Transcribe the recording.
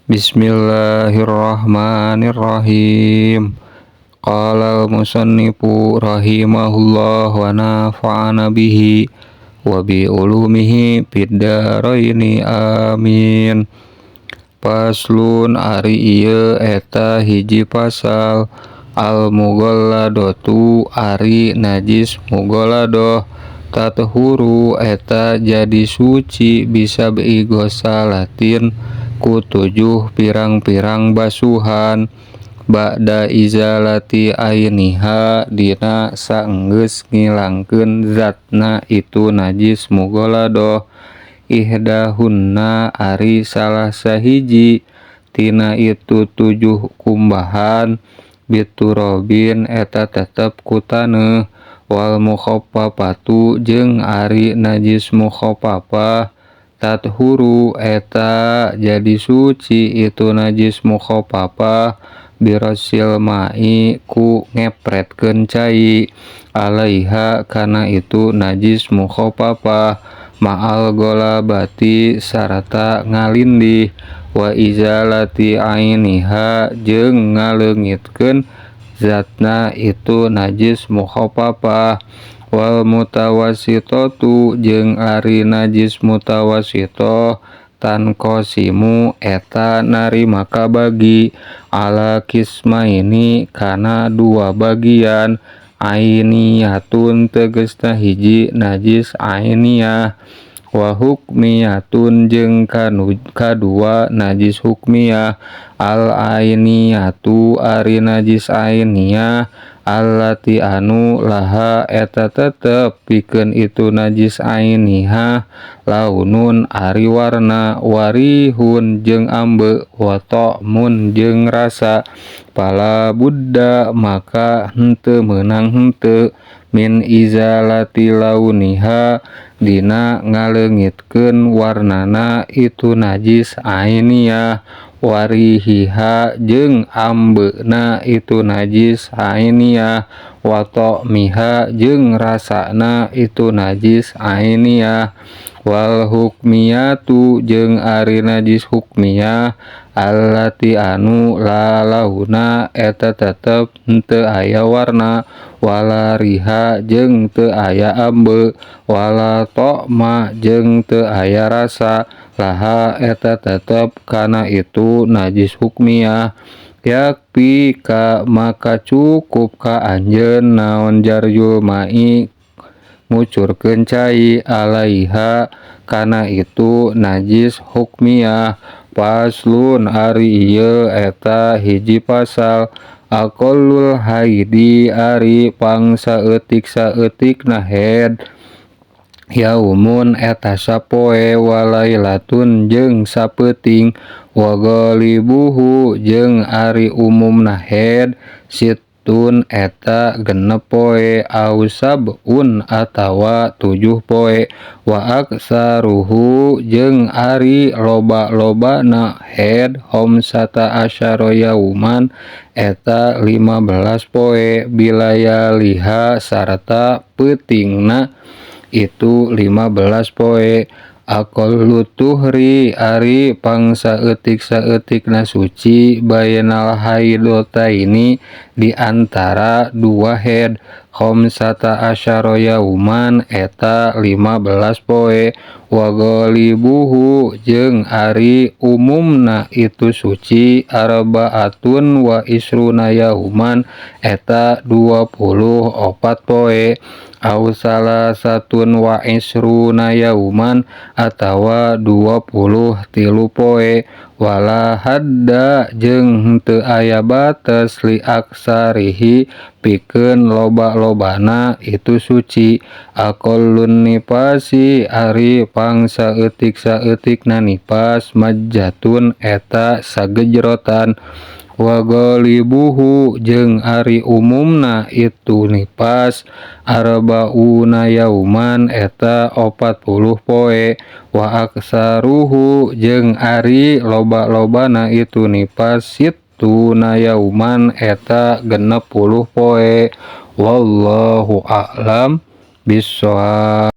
Bismillahirrahmanirrahim. Qala al-musannifu rahimahullah wa nafa'ana bihi wa bi ulumihi fid dharaini, amin. Faslun, ari ieu eta hiji pasal. Al mughalladhatu, ari najis mughalladhah, tathuru, eta jadi suci, bisab'i ghasalatin, ku tujuh pirang-pirang basuhan, ba'da izalati ainiha, dina saenggeus ngilangkeun zatna itu najis mughalladhah. Ihdahunna, ari salah sahiji tina itu tujuh kumbahan, biturobin, eta tetep ku taneuh. Wal mukhaffafatu, jeung ari najis mukhaffafah, tathuru, eta jadi suci itu najis mukhaffafah, birassyil ma'i, ku ngepretkeun cai, alaiha, kana itu najis mukhaffafah, ma'al ghalabati, sarta ngalindih, wa izalati ainiha, jeung ngaleungitkeun zatna itu najis mukhaffafah. Wal mutawassithatu, jeung ari najis mutawassithah, tanqasimu, eta narima kabagi, ala qismaini, kana dua bagian. Ainiyatun, tegesna hiji najis ainiyah, wa hukmiyatun, jeung kadua najis hukmiyah. Al ainiyatu, ari najis ainiyah, allati, anu, laha, eta tetep pikeun itu najis ainiyah, launun, ari warna, warihun, jeung ambeu, wa ta'mun, jeung rasa. Fala budda, maka henteu meunang henteu, min izalati launiha, dina ngaleungitkeun warnana itu najis ainiyah, warihiha, jeung ambeuna itu najis ainiyah, wa ta'miha, jeung rasana itu najis ainiyah. Wal hukmiyatu, jeung ari najis hukmiyah, allati, anu, la launa, eta tetep henteu aya warna, wala riha, jeung teu aya ambeu, wala ta'ma, jeung teu aya rasa, laha, eta tetep kana itu najis hukmiyah. Yakfi ka, maka cukup ka anjeun, naon, jaryul ma'i, ngucurkeun cai, alaiha, kana itu najis hukmiyah. Faslun, ari ieu eta hiji pasal. Aqallul haidi, ari pangsaeutik-saeutikna haid, yaumun, eta sapoe, walailatun, jeung sapeuting. Wa ghalibuhu, jeung ari umumna haid, sittun, eta 6 poe, au sab'un, atawa 7 poe. Wa aktsaruhu, jeung ari loba-lobana haid, khamsata asyara yauman, eta 15 poe, bilayaliha, sarta peutingna itu 15 poe. Aqallut tuhri, ari pangsaeutik-saeutikna suci, bainal haidataini, di antara dua haid, khamsata asyara yauman, eta 15 poe. Wa ghalibuhu, jeung ari umumna itu suci, arba'atun wa isruna yauman, eta 24 poe, au salasatun wa isruna yauman, atawa 23 poe. Wala hadda, jeung henteu aya batas, li aksarihi, pikeun loba-lobana itu suci. Aqallun nifasi, ari pangsaeutik-saeutikna nifas, majjatun, eta sagejrotan. Wa ghalibuhu, jeung ari umumna itu nifas, arbauna yauman, eta 40 poe. Wa aktsaruhu, jeung ari loba-lobana itu nifas, sittuna yauman, eta 60 poe. Wallahu a'lam bissawab.